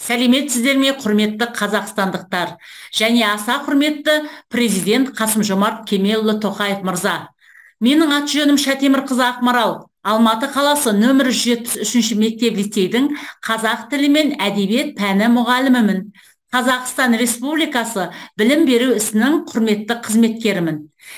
Сәлеметсіздер ме, құрметті қазақстандықтар және аса құрметті президент Қасым-Жомарт Кемелұлы Тоқаев мырза. Менің аты-жөнім Шәтемірқызы Ақмарал. Алматы қаласы нөмірі 173 мектеп лицейдің қазақ тілі мен әдебиет пәні мұғалімімін. Қазақстан Республикасы білім беру ісінің құрметті қызметкерімін.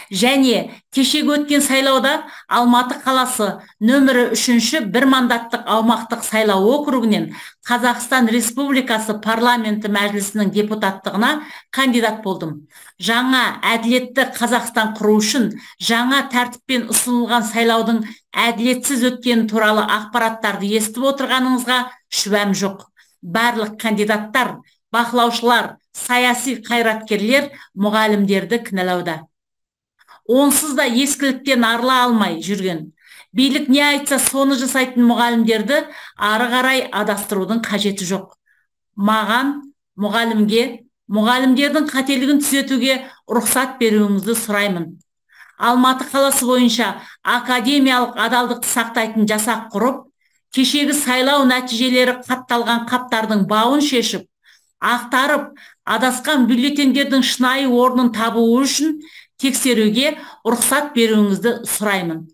Және кешегі өткен сайлауда Алматы қаласы нөмірі 3-ші бір мандаттық аумақтық сайлау округінен Қазақстан Республикасы парламенті мәжілісінің депутаттығына кандидат болдым. Жаңа әділетті Қазақстан құру үшін жаңа тәртіппен ұсынылған сайлаудың әділетсіз өткені туралы ақпараттарды естіп отырғаныңызға шүбәм жоқ. Барлық кандидаттар, бақылаушылар, саяси қайраткерлер мұғалімдерді кінәлауда. Онсыз да ескіліктен арыла алмай жүрген, билік не айтса соны жасайтын мұғалімдерді ары қарай адастырудың қажеті жоқ. Маған, мұғалімге, мұғалімдердің қателігін түзетуге рұқсат беруіңізді сұраймын. Алматы қаласы бойынша академиялық адалдықты сақтайтын жасақ құрып, кешегі сайлау нәтижелері қатталған қаптардың бауын шешіп, ақтарып, адасқан бюллетендердің шынайы орнын табуы үшін тексеруге рұқсат беруіңізді сұраймын.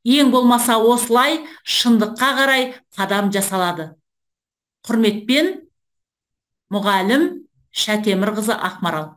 Ең болмаса осылай шындыққа қарай қадам жасалады. Құрметпен, мұғалім Шәтемірқызы Ақмарал.